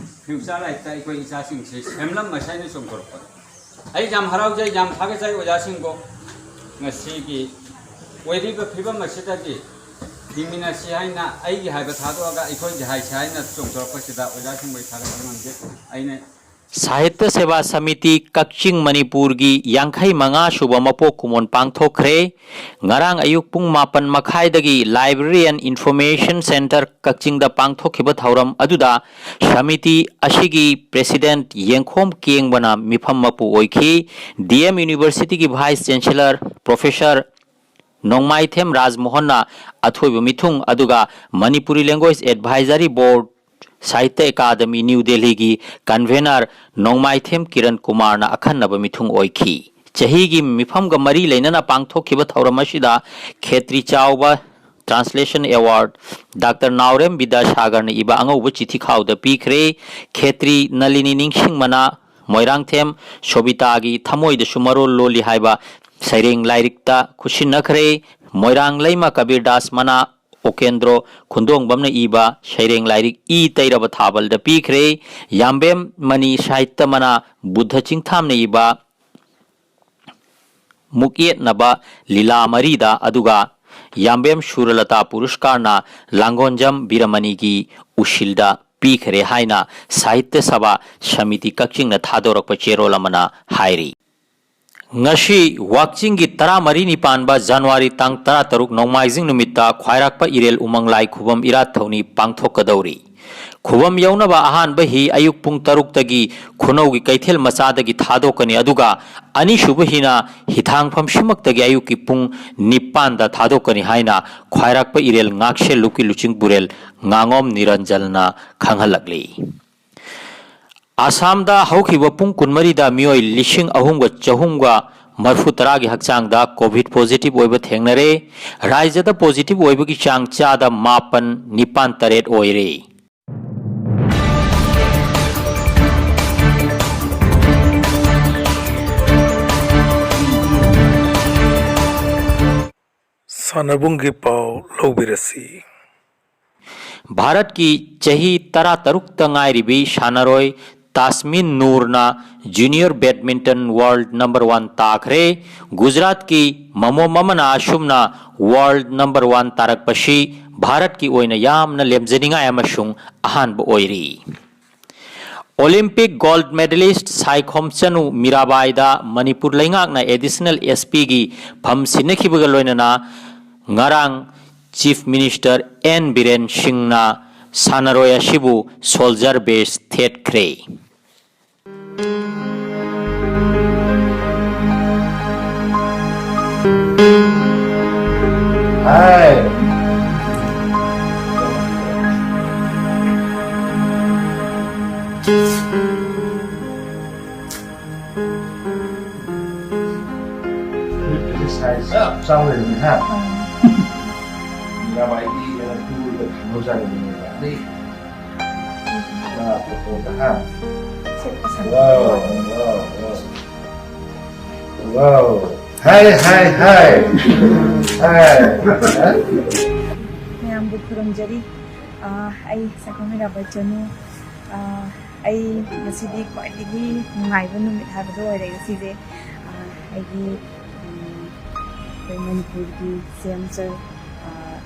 future life-ꯇ ꯑꯩꯈꯣꯏ ꯏꯆꯥꯁꯤꯡꯁꯤ ꯁꯦꯝꯂꯝꯃꯁꯤ ꯍꯥꯏꯅ ꯆꯣꯡꯊꯣꯔꯛꯄꯅꯤ꯫ ꯑꯩ ꯌꯥꯝ ꯍꯔꯥꯎꯖꯩ, ꯌꯥꯝ ꯊꯥꯒꯠꯆꯔꯤ ꯑꯣꯖꯥꯁꯤꯡꯕꯨ꯫ ꯉꯁꯤꯒꯤ ꯑꯣꯏꯔꯤꯕ ꯐꯤꯕꯝ ꯑꯁꯤꯗꯒꯤ ꯍꯤꯡꯃꯤꯟꯅꯁꯤ ꯍꯥꯏꯅ ꯑꯩꯒꯤ ꯍꯥꯏꯕ ꯊꯥꯗꯣꯛꯑꯒ ꯑꯩꯈꯣꯏꯒꯤ ꯍꯥꯏꯁꯤ ꯍꯥꯏꯅ ꯆꯣꯡꯊꯣꯔꯛꯄꯁꯤꯗ ꯑꯣꯖꯥꯁꯤꯡꯕꯨ ꯑꯩ ꯊꯥꯒꯠꯄ ꯉꯝꯖꯩ꯫ ꯑꯩꯅ ꯁꯥꯍꯤꯇ꯭ꯌ ꯁꯦꯕꯥ ꯁꯃꯤꯇꯤ ꯀꯛꯆꯤꯡ ꯃꯅꯤꯄꯨꯔꯒꯤ ꯌꯥꯡꯈꯩ ꯃꯉꯥ ꯁꯨꯕ ꯃꯄꯣꯛ ꯀꯨꯝꯑꯣꯟ ꯄꯥꯡꯊꯣꯛꯈ꯭ꯔꯦ꯫ ꯉꯔꯥꯡ ꯑꯌꯨꯛ ꯄꯨꯡ ꯃꯥꯄꯟ ꯃꯈꯥꯏꯗꯒꯤ Library and Information Centre ꯀꯛꯆꯤꯡꯗ ꯄꯥꯡꯊꯣꯛꯈꯤꯕ ꯊꯧꯔꯝ ꯑꯗꯨꯗ ꯁꯃꯤꯇꯤ ꯑꯁꯤꯒꯤ President ꯌꯦꯡꯈꯣꯝ ꯀꯦꯡꯕꯅ ꯃꯤꯐꯝ ꯃꯄꯨ ꯑꯣꯏꯈꯤ꯫ D M Universityꯒꯤ Vice Chancellor Professor ꯅꯣꯡꯃꯥꯏꯊꯦꯝ ꯔꯥꯖꯃꯣꯍꯟꯅ ꯑꯊꯣꯏꯕ ꯃꯤꯊꯨꯡ, ꯑꯗꯨꯒ Manipuri Language Advisory Board, Sahitya Akademi, New ꯗꯦꯜꯂꯤꯒꯤ Convener ꯅꯣꯡꯃꯥꯏꯊꯦꯝ ꯀꯤꯔꯟ ꯀꯨꯃꯥꯔꯅ ꯑꯈꯟꯅꯕ ꯃꯤꯊꯨꯡ ꯑꯣꯏꯈꯤ꯫ ꯆꯍꯤꯒꯤ ꯃꯤꯐꯝꯒ ꯃꯔꯤ ꯂꯩꯅꯅ ꯄꯥꯡꯊꯣꯛꯈꯤꯕ ꯊꯧꯔꯝ ꯑꯁꯤꯗ ꯈꯦꯇ꯭ꯔꯤ ꯆꯥꯎꯕ Translation Award Doctor ꯅꯥꯎꯔꯦꯝ ꯕꯤꯗ꯭ꯌꯥꯁꯥꯒꯔꯅ ꯏꯕ ꯑꯉꯧꯕ ꯆꯤꯊꯤꯈꯥꯎꯗ ꯄꯤꯈ꯭ꯔꯦ꯫ ꯈꯦꯇ꯭ꯔꯤ ꯅꯂꯤꯅꯤ ꯅꯤꯡꯁꯤꯡꯕꯅ ꯃꯣꯏꯔꯥꯡꯊꯦꯝ ꯁꯣꯕꯤꯇꯥꯒꯤ ꯊꯃꯣꯏꯗꯁꯨ ꯃꯔꯣꯜ ꯂꯣꯜꯂꯤ ꯍꯥꯏꯕ ꯁꯩꯔꯦꯡ ꯂꯥꯏꯔꯤꯛꯇ ꯈꯨꯠꯁꯤꯟꯅꯈ꯭ꯔꯦ꯫ ꯃꯣꯏꯔꯥꯡ ꯂꯩꯃ ꯀꯕꯤꯔꯗꯥꯁ ꯃꯅꯥ ꯑꯣꯀꯦꯟꯗ꯭ꯔꯣ ꯈꯨꯟꯗꯣꯡꯕꯝꯅ ꯏꯕ ꯁꯩꯔꯦꯡ ꯂꯥꯏꯔꯤꯛ ꯏ ꯇꯩꯔꯕ ꯊꯥꯕꯜꯗ ꯄꯤꯈ꯭ꯔꯦ꯫ ꯌꯥꯝꯕꯦꯝ ꯃꯅꯤ ꯁꯥꯍꯤꯇ꯭ꯌ ꯃꯅꯥ ꯕꯨꯙ ꯆꯤꯡꯊꯥꯝꯅ ꯏꯕ ꯃꯨꯛꯌꯦꯠꯅꯕ ꯂꯤꯂꯥ ꯃꯔꯤꯗ, ꯑꯗꯨꯒ ꯌꯥꯝꯕꯦꯝ ꯁꯨꯔꯂꯇꯥ ꯄꯨꯔꯁꯀꯥꯔꯅ ꯂꯥꯡꯒꯣꯟꯖꯝ ꯕꯤꯔꯃꯅꯤꯒꯤ ꯎꯁꯤꯜꯗ ꯄꯤꯈ꯭ꯔꯦ ꯍꯥꯏꯅ ꯁꯥꯍꯤꯇ꯭ꯌ ꯁꯚꯥ ꯁꯃꯤꯇꯤ ꯀꯛꯆꯤꯡꯅ ꯊꯥꯗꯣꯔꯛꯄ ꯆꯦꯔꯣꯜ ꯑꯃꯅ ꯍꯥꯏꯔꯤ꯫ ꯉꯁꯤ ꯋꯥꯛꯆꯤꯡꯒꯤ ꯇꯔꯥꯃꯔꯤꯅꯤ ꯄꯥꯟꯕ ꯖꯅꯋꯥꯔꯤ ꯇꯥꯡ ꯇꯔꯥꯇꯔꯨꯛ ꯅꯣꯡꯃꯥꯏꯖꯤꯡ ꯅꯨꯃꯤꯠꯇ ꯈ꯭ꯋꯥꯏꯔꯥꯛꯄ ꯏꯔꯦꯜ ꯎꯃꯪ ꯂꯥꯏ ꯈꯨꯕꯝ ꯏꯔꯥꯠ ꯊꯧꯅꯤ ꯄꯥꯡꯊꯣꯛꯀꯗꯧꯔꯤ꯫ ꯈꯨꯕꯝ ꯌꯧꯅꯕ ꯑꯍꯥꯟꯕ ꯍꯤ ꯑꯌꯨꯛ ꯄꯨꯡ ꯇꯔꯨꯛꯇꯒꯤ ꯈꯨꯅꯧꯒꯤ ꯀꯩꯊꯦꯜ ꯃꯆꯥꯗꯒꯤ ꯊꯥꯗꯣꯛꯀꯅꯤ, ꯑꯗꯨꯒ ꯑꯅꯤꯁꯨꯕ ꯍꯤꯅ ꯍꯤꯊꯥꯡꯐꯝ ꯁꯤꯃꯛꯇꯒꯤ ꯑꯌꯨꯛꯀꯤ ꯄꯨꯡ ꯅꯤꯄꯥꯟꯗ ꯊꯥꯗꯣꯛꯀꯅꯤ ꯍꯥꯏꯅ ꯈ꯭ꯋꯥꯏꯔꯥꯛꯄ ꯏꯔꯦꯜ ꯉꯥꯛꯁꯦꯜ ꯂꯨꯞꯀꯤ ꯂꯨꯆꯤꯡ ꯄꯨꯔꯦꯜ ꯉꯥꯉꯣꯝ ꯅꯤꯔꯟꯖꯜꯅ ꯈꯪꯍꯜꯂꯛꯂꯤ꯫ ꯑꯁꯥꯝꯗ ꯍꯧꯈꯤꯕ ꯄꯨꯡ ꯀꯨꯟꯃꯔꯤꯗ ꯃꯤꯑꯣꯏ ꯂꯤꯁꯤꯡ ꯑꯍꯨꯝꯒ ꯆꯍꯨꯝꯒ ꯃꯔꯤꯐꯨ ꯇꯔꯥꯒꯤ ꯍꯛꯆꯥꯡꯗ COVID positive ꯑꯣꯏꯕ ꯊꯦꯡꯅꯔꯦ꯫ ꯔꯥꯖ꯭ꯌꯗ positive ꯑꯣꯏꯕꯒꯤ ꯆꯥꯡ ꯆꯥꯗ ꯃꯥꯄꯟ ꯅꯤꯄꯥꯟ ꯇꯔꯦꯠ ꯑꯣꯏꯔꯦ꯫ ꯁꯥꯟꯅꯕꯨꯡꯒꯤ ꯄꯥꯎ ꯂꯧꯕꯤꯔꯁꯤ꯫ ꯚꯥꯔꯠꯀꯤ ꯆꯍꯤ ꯇꯔꯥꯇꯔꯨꯛꯇ ꯉꯥꯏꯔꯤꯕꯤ ꯁꯥꯟꯅꯔꯣꯏ ꯇꯥꯁꯃꯤꯟ ꯅꯨꯔꯅ Junior Badminton World number one ꯇꯥꯈ꯭ꯔꯦ꯫ ꯒꯨꯖꯔꯥꯠꯀꯤ ꯃꯃꯣ ꯃꯃꯅ ꯑꯁꯨꯝꯅ World number one ꯇꯥꯔꯛꯄꯁꯤ ꯚꯥꯔꯠꯀꯤ ꯑꯣꯏꯅ ꯌꯥꯝꯅ ꯂꯦꯝꯖꯅꯤꯡꯉꯥꯏ ꯑꯃꯁꯨꯡ ꯑꯍꯥꯟꯕ ꯑꯣꯏꯔꯤ꯫ ꯑꯣꯂꯤꯝꯄꯤꯛ ꯒꯣꯜꯗ ꯃꯦꯗꯥꯂꯤꯁ꯭ꯠ ꯁꯥꯏꯈꯣꯝ ꯆꯅꯨ ꯃꯤꯔꯥꯕꯥꯏꯗ ꯃꯅꯤꯄꯨꯔ ꯂꯩꯉꯥꯛꯅ ꯑꯦꯗꯤꯁꯅꯦꯜ ꯑꯦꯁ ꯄꯤꯒꯤ ꯐꯝ ꯁꯤꯟꯅꯈꯤꯕꯒ ꯂꯣꯏꯅꯅ ꯉꯔꯥꯡ ꯆꯤꯐ ꯃꯤꯅꯤꯁꯇꯔ ꯑꯦꯟ ꯕꯤꯔꯦꯟ ꯁꯤꯡꯅ ꯁꯥꯟꯅꯔꯣꯏ ꯑꯁꯤꯕꯨ soldier base ꯊꯦꯠꯈ꯭ꯔꯦ꯫ Hi. Exercise. Sorry, ha. Mirabai di, uh, tu, the Musa di. Wow, wow, wow. Wow. Hi, hi, hi. Hi. ꯃꯌꯥꯝꯕꯨ ꯈꯨꯔꯨꯝꯖꯔꯤ꯫ ꯑꯥ, ꯑꯩ ꯁꯥꯏꯈꯣꯝ ꯃꯤꯔꯥꯕꯥꯏ ꯆꯅꯨ꯫ ꯑꯥ, ꯑꯩ ꯉꯁꯤꯗꯤ ꯈ꯭ꯋꯥꯏꯗꯒꯤ ꯅꯨꯡꯉꯥꯏꯕ ꯅꯨꯃꯤꯠ ꯍꯥꯏꯕꯗꯣ ꯑꯣꯏꯔꯦ ꯉꯁꯤꯁꯦ꯫ ꯑꯥ, ꯑꯩꯒꯤ, ꯎꯝ, ꯑꯩꯈꯣꯏ ꯃꯅꯤꯄꯨꯔꯒꯤ ꯁꯤ ꯑꯦꯝ ꯁꯔ, ꯑꯥ,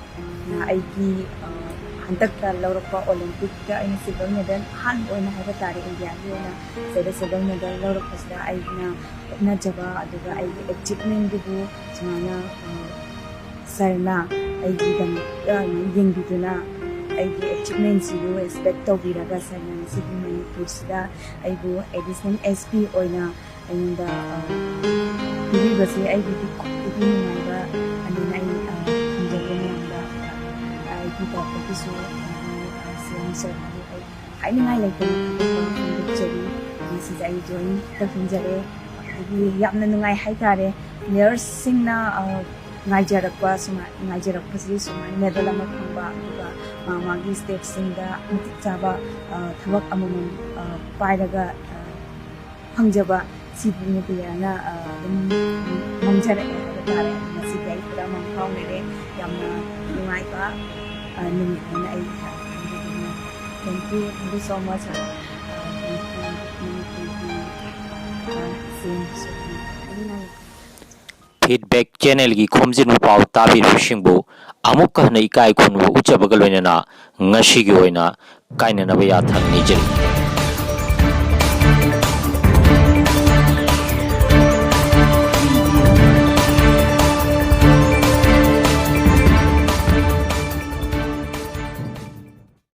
ꯅ ꯑꯩꯒꯤ, ꯑ, ꯍꯟꯗꯛꯇ ꯂꯧꯔꯛꯄ ꯑꯣꯂꯤꯝꯄꯤꯛꯇ ꯑꯩꯅ ꯁꯤꯜꯚꯔ ꯃꯦꯗꯜ ꯑꯍꯥꯟꯕ ꯑꯣꯏꯅ ꯍꯥꯏꯕ ꯇꯥꯔꯦ, ꯏꯟꯗꯤꯌꯥꯒꯤ ꯑꯣꯏꯅ ꯁꯤꯗ ꯁꯤꯜꯚꯔ ꯃꯦꯗꯜ ꯂꯧꯔꯛꯄꯁꯤꯗ ꯑꯩꯅ ꯍꯣꯠꯅꯖꯕ ꯑꯗꯨꯒ ꯑꯩꯒꯤ ꯑꯦꯆꯤꯞꯃꯦꯟꯗꯨꯕꯨ ꯁꯨꯃꯥꯏꯅ, ꯑ, ꯁꯔꯅ ꯑꯩꯒꯤꯗꯃꯛꯇ ꯌꯦꯡꯕꯤꯗꯨꯅ ꯑꯩꯒꯤ ꯑꯦꯆꯤꯞꯃꯦꯟꯁꯤꯕꯨ ꯔꯦꯁꯄꯦꯛ ꯇꯧꯕꯤꯔꯒ ꯁꯔꯅ ꯉꯁꯤꯗꯤ ꯃꯅꯤꯄꯨꯔꯁꯤꯗ ꯑꯩꯕꯨ ꯑꯦꯗꯤꯁꯅꯦꯜ ꯑꯦꯁ ꯄꯤ ꯑꯣꯏꯅ ꯑꯩꯉꯣꯟꯗ, ꯑ, ꯄꯤꯕꯤꯕꯁꯦ ꯑꯩꯒꯤꯗꯤ ꯈ꯭ꯋꯥꯏꯗꯒꯤ ꯅꯨꯡꯉꯥꯏꯕ ꯑꯗꯨꯅ ꯑꯩ, ꯑ, ꯊꯝꯖꯒꯦ ꯃꯌꯥꯝꯗ꯫ ꯑꯩꯒꯤ ꯇꯔꯐꯇꯒꯤꯁꯨ ꯑꯩꯒꯤ, ꯑ, ꯁꯤ ꯑꯦꯝ ꯁꯔꯕꯨ ꯑꯩ ꯍꯥꯏꯅꯤꯡꯉꯥꯏ ꯂꯩꯇꯅ ꯊꯥꯒꯠꯄ ꯐꯣꯡꯗꯣꯛꯆꯔꯤ꯫ ꯉꯁꯤꯁꯦ ꯑꯩ ꯖꯣꯏꯟ ꯇꯧꯁꯤꯟꯖꯔꯦ꯫ ꯑꯗꯒꯤ ꯌꯥꯝꯅ ꯅꯨꯡꯉꯥꯏ ꯍꯥꯏꯇꯥꯔꯦ꯫ ꯄ꯭ꯂꯦꯌꯔꯁꯤꯡꯅ, ꯑ, ꯉꯥꯏꯖꯔꯛꯄ ꯁꯨꯃꯥꯏ-, ꯉꯥꯏꯖꯔꯛꯄꯁꯤ ꯁꯨꯃꯥꯏꯅ ꯃꯦꯗꯜ ꯑꯃ ꯐꯪꯕ, ꯑꯗꯨꯒ ꯃꯥ ꯃꯥꯒꯤ ꯁ꯭ꯇꯦꯠꯁꯤꯡꯗ ꯃꯇꯤꯛ ꯆꯥꯕ, ꯑ, ꯊꯕꯛ ꯑꯃꯃꯝ, ꯑ, ꯄꯥꯏꯔꯒ, ꯑ, ꯐꯪꯖꯕ ꯁꯤꯕꯨ ꯃꯦꯗꯤꯌꯥꯅ, ꯑ, ꯑꯗꯨꯝ ꯃꯥꯡꯖꯔꯛꯑꯦ ꯍꯥꯏꯕ ꯇꯥꯔꯦ꯫ ꯉꯁꯤꯗꯤ ꯑꯩ ꯄꯨꯔꯥ ꯃꯪꯐꯥꯎꯅꯔꯦ꯫ ꯌꯥꯝꯅ ꯅꯨꯡꯉꯥꯏꯕ, ꯑ, ꯅꯨꯃꯤꯠ ꯑꯃ ꯑꯩ ꯈꯟꯖꯕꯅꯤ꯫ Thank you, thank you so much, ꯑ, ꯑ, ꯃꯅꯤꯄꯨꯔꯒꯤ, ꯑ, ꯁꯤ ꯑꯦꯝ ꯁꯔ꯫ ꯐꯤꯗꯕꯦꯛ ꯆꯦꯅꯦꯜꯒꯤ ꯈꯣꯝꯖꯤꯟꯕ ꯄꯥꯎ ꯇꯥꯕꯤꯔꯤꯕꯁꯤꯡꯕꯨ ꯑꯃꯨꯛꯀ ꯍꯟꯅ ꯏꯀꯥꯏ ꯈꯨꯝꯅꯕ ꯎꯠꯆꯕꯒ ꯂꯣꯏꯅꯅ ꯉꯁꯤꯒꯤ ꯑꯣꯏꯅ ꯀꯥꯏꯅꯅꯕ ꯌꯥꯊꯪ ꯅꯤꯖꯔꯤ꯫